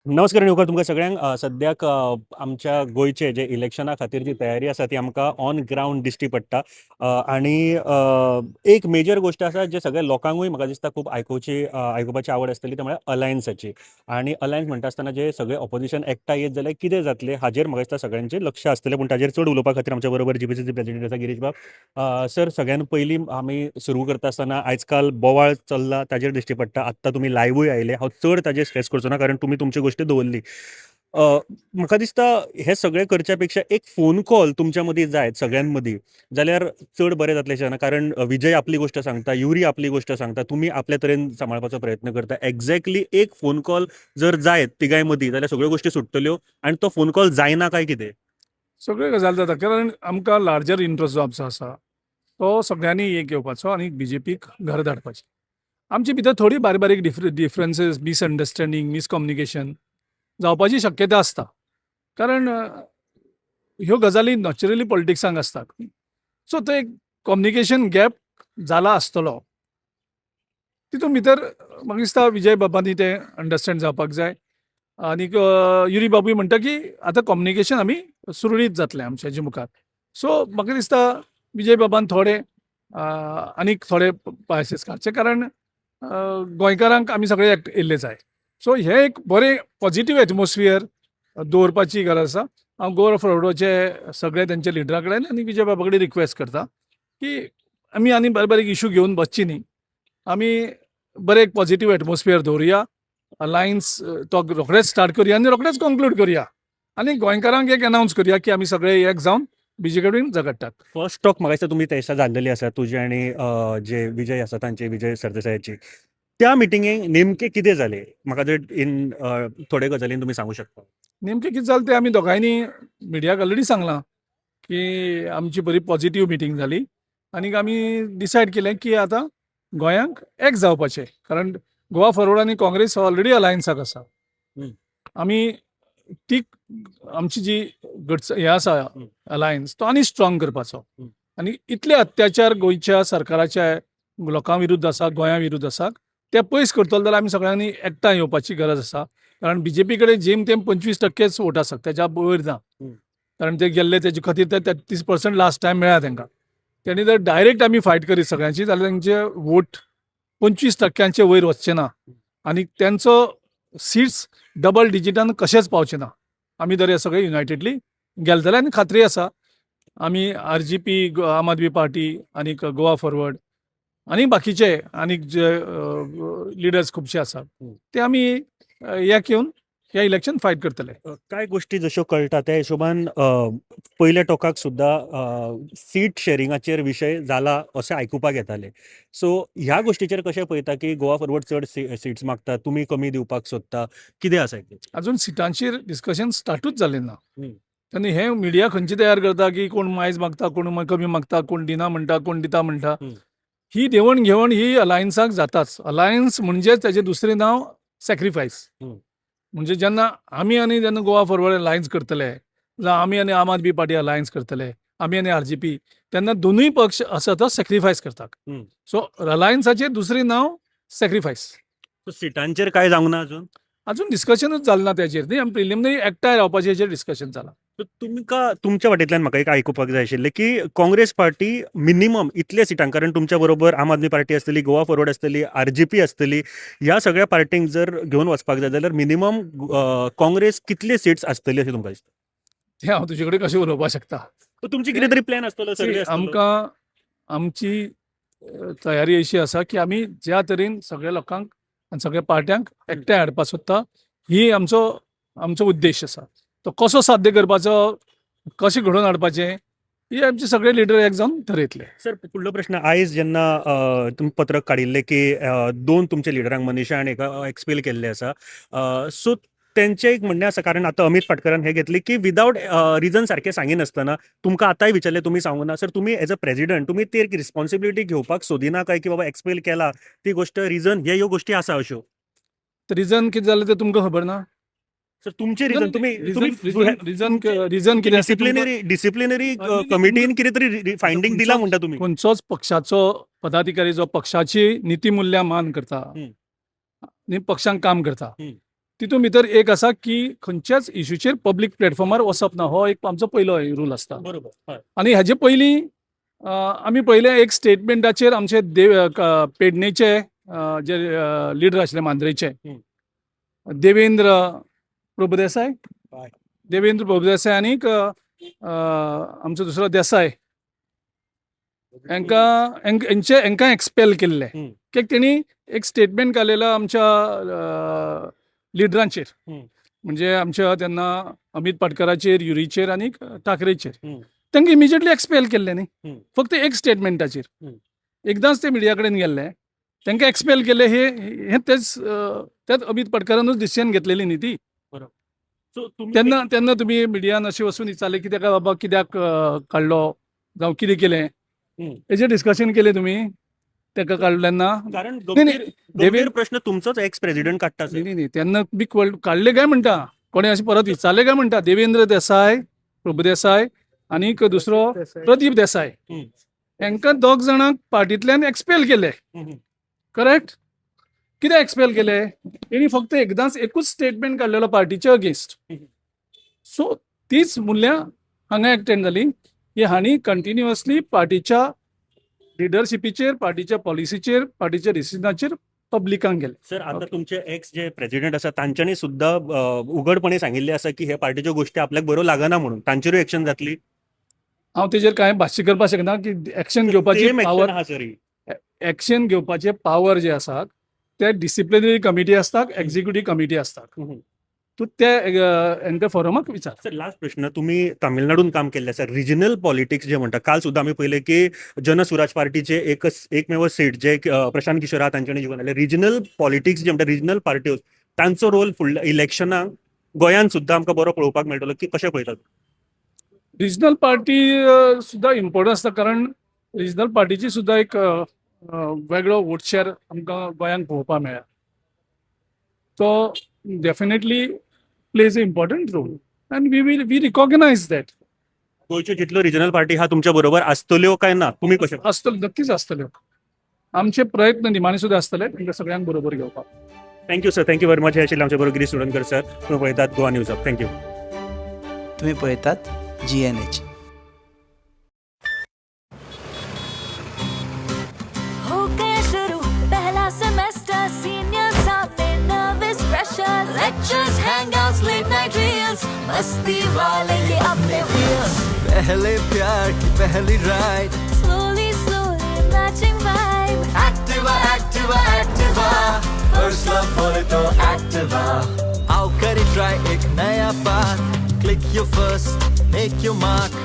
नमस्कार आणि उपकार तुमकां सगळ्यांक. सद्याक आमच्या गोंयचे जे इलेक्शना खातीर जी तयारी आसा ती आमकां ऑन ग्रावंड दिश्टी पडटा. आणि एक मेजर गोश्ट आसा जे सगळ्या लोकांकूय म्हाका दिसता खूब आयकुची आयकुपाची आवड आसतली, ते म्हळ्यार अलायन्साची. आनी अलायन्स म्हणटा आसतना जे सगळे ऑपोजिशन एकठांय येत जाल्यार कितें जातलें हाजेर म्हाका दिसता सगळ्यांचें लक्ष आसतलें. पूण ताजेर चड उलोवपा खातीर आमच्या बरोबर जीपीसीसी प्रेसिडेंट आसा गिरीश बाब. सर, सगळ्यान पयलीं आमी सुरू करता आसतना आयज काल बोवाळ चल्ला ताजेर दिश्टी पडटा. आत्तां तुमी लायवूय आयले, हांव चड ताजेर स्ट्रेस करचो ना कारण तुमी तुमच्यो गोश्टी दवरली. म्हाका दिसता हे सगळें करच्या पेक्षा एक फोन कॉल तुमच्या मदीं जायत सगळ्यां मदीं जाल्यार चड बरें जातलें अशें जाणा. कारण विजय आपली गोश्ट सांगता, युरी आपली गोश्ट सांगता, तुमी आपल्या तरेन सांबाळपाचो प्रयत्न करता. एग्जॅक्टली एक फोन कॉल जर जायत तिगांय मदीं जाल्यार सगळ्यो गोश्टी सुट्टल्यो. आनी तो फोन कॉल जायना काय कितें? सगळ्यो गजाली जाता, कारण आमकां लार्जर इंट्रस्ट जो आमचो आसा तो सगळ्यांनी एक येवपाचो आनी बीजेपीक घर धाडपाचें. आमचे भितर थोडी बारीक बारीक डिफरन्सीस, मिसअंडरस्टँडींग, मिसकम्युनिकेशन जावपाची शक्यता आसता, कारण ह्यो गजाली नॅचरली पॉलिटिक्सांक आसतात. सो तो एक कम्युनिकेशन गॅप जाला आसतलो, तितून भितर म्हाका दिसता विजय बाबांनी तें अंडरस्टँड जावपाक जाय. आनीक युरी बाबूय म्हणटा की आतां कम्युनिकेशन आमी सुरळीत जातलें आमच्या हेजे मुखार. सो म्हाका दिसता विजय बाबान थोडे आनीक थोडे पायसेस काडचे, कारण गोंयकारांक आमी सगळे येयल्ले जाय. सो हें एक बरें पॉझिटीव एटमॉस्फियर दवरपाची गरज आसा. हांव गोवा फॉरवर्डाचे सगळे तेंच्या लिडरा कडेन आनी विजय बाबा कडेन रिक्वेस्ट करता की आमी आनी बारीक बारीक इशू घेवन बसची न्ही, आमी बरें एक पॉझिटीव एटमॉस्फियर दवरुया, अलायन्स तो रोखडेच स्टार्ट करुया आनी रोखडेच कंक्लूड करुया आनी गोंयकारांक एक अनावन्स करुया की आमी सगळे एक जावन बीजे कडेन झगडटात. फर्स्ट टॉक म्हाका दिसता तुमी त्या दिसा जाल्लेली आसा तुजे आनी जे विजय आसा तांचे, विजय सरदेसायाची. त्या मिटिंगेक नेमकें कितें जालें म्हाका जर इन थोडे गजालीन तुमी सांगू शकता? नेमकें कितें जालें तें आमी दोगांयनी मिडियाक ऑलरेडी सांगलां की आमची बरी पॉझिटीव मिटींग जाली आनी आमी डिसायड केलें की आतां गोंयांक एक जावपाचें, कारण गोवा फॉरवर्ड आनी काँग्रेस ऑलरेडी अलायन्साक आसा. आमी ती आमची जी घटच हें आसा अलायन्स तो आनी स्ट्रॉंग करपाचो. आनी इतले अत्याचार गोंयच्या सरकाराच्या लोकां विरुद्ध आसा, गोंया विरुद्ध आसा, ते पयस करतले जाल्यार आमी सगळ्यांनी एकठांय येवपाची गरज आसा. कारण बीजेपी कडेन जेम तेम 25% वोट आसात, तेच्या वयर ना. कारण ते गेल्ले तेजे खातीर ते 33% लास्ट टायम मेळ्ळा तेंकां. तेणी जर डायरेक्ट आमी फायट करीत सगळ्यांची जाल्यार तेंचे वोट 25% वयर वचचे ना आनी तेंचो सिट्स डबल डिजिटान कशेंच पावचे ना. आमी जर हे सगळे युनायटेडली गेले जाल्यार, आनी खात्री आसा आमी आरजीपी, आम आदमी पार्टी आनी गोवा फॉरवर्ड आनी बाकीचे आनीक जे लिडर्स खुबशे आसात ते आमी एक येवन हे इलेक्शन फायट करतले. कांय गोश्टी जश्यो कळटा त्या हिशोबान पयल्या टोकाक सुद्दां सीट शेरिंगाचेर विशय जाला अशें आयकुपाक येतालें. सो ह्या गोश्टीचेर कशें पळयता की गोवा फॉरवर्ड चड सिट्स मागता, तुमी कमी दिवपाक सोदता, कितें आसा? अजून सिटांचेर डिस्कशन स्टार्टूच जालें ना. तेन्ना हें मिडिया खंयची तयार करता की कोण मायज मागता, कोण कमी मागता, कोण दिना म्हणटा, कोण दिता म्हणटा. ही देवण घेवण ही अलायन्साक जाताच. अलायन्स म्हणजे तेजें दुसरें नांव सॅक्रिफायस. म्हणजे जेन्ना आमी आनी जेन्ना गोवा फॉरवर्ड अलायन्स करतले, जावं आमी आनी आम आदमी पार्टी अलायन्स करतले, आमी आनी आरजीपी, तेन्ना दोनूय पक्ष आसा तो सॅक्रिफायस करतात. सो अलायन्साचें दुसरें नांव सॅक्रिफायस. सिटांचेर काय जावंक ना अजून? अजून डिस्कशनूच जालें ना तेजेर न्ही, आमी प्रिलिमिनरी एकठांय रावपाचें हेजेर डिस्कशन जालां. तुमकां तुमच्या वाटेंतल्यान म्हाका एक आयकुपाक जाय आशिल्लें की काँग्रेस पार्टी मिनिमम इतले सिटांक, कारण तुमच्या बरोबर आम आदमी पार्टी आसतली, गोवा फॉरवर्ड आसतली, आरजीपी आसतली, ह्या सगळ्या पार्टींक जर घेवन वचपाक जाय जाल्यार मिनिमम काँग्रेस कितले सिट्स आसतली अशें तुमकां दिसता? तें हांव तुजे कडेन कशें उलोवपाक शकता? तुमची कितें तरी प्लॅन आसतलो, सर्वे आसतलो. आमकां आमची तयारी अशी आसा की आमी ज्या तरेन सगळ्या लोकांक आनी सगळ्या पार्ट्यांक एकठांय हाडपाक सोदता, ही आमचो आमचो उद्देश आसा. तो कसो साध्य करपाचो, कशें घडोवन हाडपाचें, ही आमचे सगळे लिडर एक जावन ठरयतले. सर, फुडलो प्रश्न, आयज जेन्ना तुमी पत्रक काडिल्लें की दोन तुमच्या लिडरांक मनीषा आनी एका एक्सपेल केल्ले आसा, सो तेंचें एक म्हणणें आसा, कारण आतां अमीत पाटकरान हें घेतलें की विदावट रिजन सारकें सांगिनासतना तुमकां आतांय विचारलें तुमी सांगूं ना. सर, तुमी एज अ प्रेजिडंट तुमी ती एक रिस्पॉन्सिबिलिटी घेवपाक सोदिना काय की बाबा एक्सपेल केला ती गोश्ट रिजन हे ह्यो गोश्टी आसा अश्यो? रिजन कितें जालें तें तुमकां खबर ना? सर, तुमचें रिजन तुमी रिजन रिजन कितें? डिसिप्लिनरी कमिटीन कितें तरी फायंडींग दिला म्हणटा तुमी? खंयचोच पक्षाचो पदाधिकारी जो पक्षाची नितीमुल्यां मान करता आनी पक्षांक काम करता तितून भितर एक आसा की खंयच्याच इश्यूचेर पब्लीक प्लॅटफॉर्मार वचप ना, हो एक आमचो पयलो रूल आसता. बरोबर. आनी हाजे पयलीं आमी पळयलें एक स्टेटमेंटाचेर आमचे पेडणेचे जे लिडर आशिल्ले मांद्रेचे देवेंद्र प्रभुदेसाय, देवेंद्र प्रभुदेसाय आनीक आमचो दुसरो देसाय, हांकां हेंकां एक्सपेल केल्ले कित्याक तेणी एक स्टेटमेंट काडलेलो आमच्या लिडरांचेर, म्हणजे आमच्या तेन्ना अमित पाटकराचेर, युरीचेर आनी ठाकरेचेर. तांकां इमिजिएटली एक्सपेल केल्ले न्ही, फक्त एक स्टेटमेंटाचेर. एकदांच ते मिडिया कडेन गेल्ले, तांकां एक्सपेल केले. हे तेच त्याच अमित पाटकरानूच डिसिजन घेतलेली न्ही ती. तेन्ना तेन्ना तुमी मिडियान अशें वचून विचारलें की ताका बाबा कित्याक काडलो जावं कितें केलें, हेजेर डिस्कशन केलें तुमी ताका काडलें तेन्ना? कारण गंभीर प्रश्न तुमचोच एक्स प्रेसिडेंट काडटा. न्ही न्ही, तेन्ना बी काडले काय म्हणटा, कोणें अशें परत विचारलें काय म्हणटा, देवेंद्र देसाय, प्रभुदेसाय आनीक दुसरो प्रदीप देसाय, हांकां दोग जाणांक पार्टींतल्यान एक्सपेल केले. करेक्ट? कित्याक एक्सपेल केले? तेणी फक्त एकदांच एकूच स्टेटमेंट काडलेलो पार्टीच्या अगेन्स्ट. सो तीच मुल्यां हांगा एकठांय जाली की हांणी कंटिन्युअसली पार्टीच्या लिडरशिपीचेर, पार्टीच्या पॉलिसीचेर, पार्टीच्या डिसिजनाचेर पब्लिकांक गेले. सर, आता तुमचे एक्स जे प्रेसिडेंट आसा तांच्यांनी सुद्दां उघडपणे सांगिल्लें आसा की हे पार्टीच्यो गोश्टी आपल्याक बऱ्यो लागना म्हणून, तांचेरूय एक्शन जातली? हांव तेजेर कांय भाश्य करपाक शकना की एक्शन घेवपाची पावर, एक्शन घेवपाचे पावर जे आसात ते डिसिप्लिनरी कमिटी आसता, एक्झिक्युटीव कमिटी आसता, तूं ते एंकर फोरमाक विचार. सर, लास्ट प्रश्न, तुमी तामिळनाडून काम केल्लें आसा, रिजनल पॉलिटिक्स जे म्हणटा, काल सुद्दां आमी पळयलें की जनसुराज पार्टीचे एकमेव सीट जे प्रशांत किशोर आहा तांच्यांनी जिखून हाडलें. रिजनल पॉलिटिक्स जे म्हणटा, रिजनल पार्ट्यो, तांचो रोल फुडल्या इलेक्शनाक गोंयांत सुद्दां आमकां बरो पळोवपाक मेळटलो की कशें पळयतात? रिजनल पार्टी सुद्दां इम्पोर्टंट आसता, कारण रिजनल पार्टीची सुद्दां एक वेगळो वोट शेअर आमकां गोंयांत पळोवपाक मेळ्ळा. तो definitely plays a important role and we recognise that. गोंयच्यो जितल्यो रिजनल पार्टी हा तुमच्या बरोबर आसतल्यो काय ना, तुमी कशें? आसतल्यो, नक्कीच आसतल्यो. आमचे प्रयत्न निमाणे सुद्दां आसतले तांकां सगळ्यांक बरोबर घेवपाक. Thank you sir, thank you very much. हे आशिल्ले आमचे बरोबर गिरीश चोडणकर सर. तुमी पळयतात Goa news hub. Thank you. तुम्ही पळयतात GNH. Lectures, hangouts, late night reels, मस्ती वाले ये अपने wheels. पहले प्यार की पहली ride, slowly slowly matching vibe. Activa, Activa, Activa, first love बोले तो Activa. आओ करे try एक नया path, click your first, make your mark.